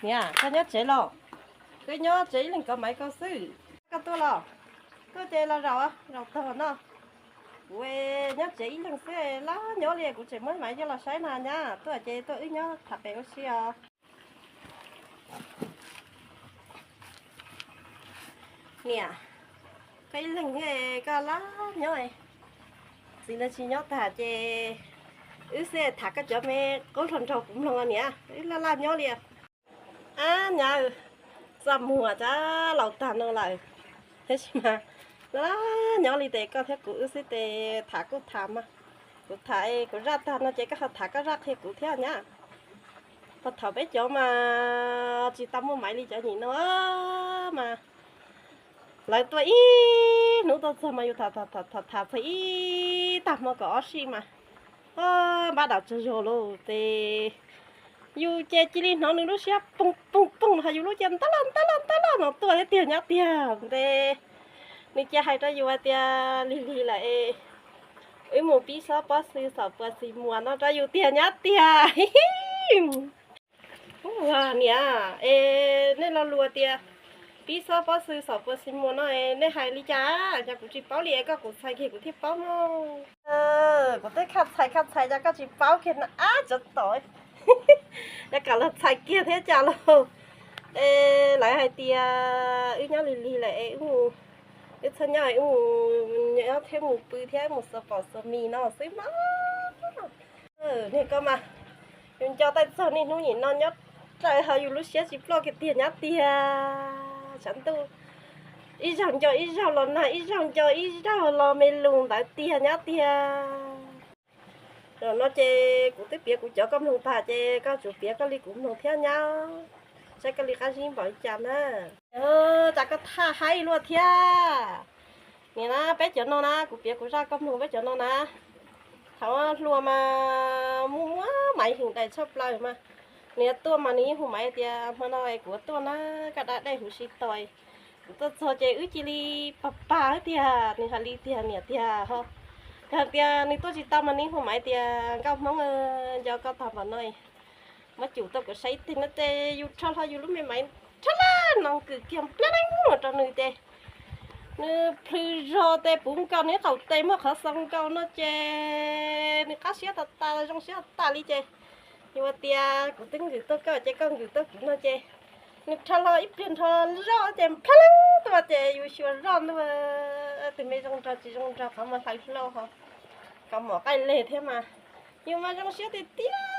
Niam, koj nyob tsev los? Koj nyob tsev ib leeg kov maiv koj xwb. Koj tuaj los? Tuaj ces los zaum, zaum tog no. Kuv nyob tsev ib leeg xwb, laj nyob li, kuv tseem muab maiv coj los saib na nyab. Tuaj ces tuaj wb nyob tham pem ua si os. Niam, koj ib leeg koj laj nyob, txiv lawv tsis nyob tag ces wb xwb tham koj cov me qub hluas nraug kuv mloog niam, wb laj laj nyob li. Ab nyab, txaj muag cas laus tag no lawm, tab sis mas laj nyob li ces koj thiab kuv wb xwb ces tham kuj tham mas, kuv tham kuv zaj tag no ces koj ho tham koj zaj qhia kuv thiab nyab. Puag thaum peb cov mas tsis tau muaj maiv li cov nyim no mas, lawv tuaj ib hnub tuaj txog mas yus tham tham txog ib tag hmo kaum ob sij mas, npab daus tsawg zaug lawm ces yus ces cia li hnov nws lub siab poog poog poog ho yus lub ces ntab laj ntab laj ntab laj no tuaj thiab tiag nyab tiag. Ntes nws cia hais rau yus hais tias lig lig lawm es wb mus pib xob pob xw xom puas xis muas no rau yus tiag nyab tiag. Ua niam, es nej lo lus tias pib xob pob xw xom puas xis muas no es nej hais li cas? Cas kuv tsis paub li es koj kuv txhais kiag kuv thiaj paub no. Kuv twb khaj txhais khaj txhais cas koj tsis paub kiag no ab tsav tom. Yog kom los txhais kiag thiab cas lauj? Es lawv hais tias wb nyob lig lig lawm es wb txhob nyob, wb nyob thiab mus pw thiab mus xuas pom xuas mis no xwb mas. Niag koj mas, yus nco taij txog niaj hnub nim no nyob raws ho yus lub siab tsis ploj kiag tiag nyab tiag. Tshav ntuj ib zaug nco ib zaug los nag, ib zaug nco ib zaug los me lus ntawd tiag nyab tiag. Zaum no ces kuv twb piav kuv cov koj mloog tag ces koj tsum piav koj li kuv mloog thiab nyab, saib koj li qab zib npaum li cas na. Cas koj thaj haib luaj thiab. Nim na peb cov no na, kuv piav kuv zaj koj mloog peb cov no na. Thaum hluas mas muaj muaj maiv heev dais tshaj plaws mas, nws yuav tuaj mas nws yeej hu maiv tias hmo no kuv tuaj na, koj da dej huv si tos. Kuv tuaj txog ces wb cia li pag pag tiag, nws hais li tiag niam tiag ho. Yog hais tias nws tuaj tsis tau mas nws hu maiv tias nkauj hmoob nco koj tag npaum no, muab cum tuaj kuv saib ib teg no ces yus rho hlo yus lub me maiv rhab laj no kwm kiag nplaj leeb mus rau nws ces nws plhws zog tes puv nkaus nws qaum tes muaj qhov xoo nkaus no ces nws qab siab tas tas zoo siab tas li ces yus tias kuv twb nkws tuaj koj ces koj nkws tuaj kuv no ces nws rho hlo ib pliag nrho zoj ces nplaj leeb tuaj ces yus xyuas zoj ntua tus me zoo nraug tsis zoo nraug qhov muag hlawv hlo ho, kaus mom qaij leg thiab mas yus mas zoo siab tiag tiag.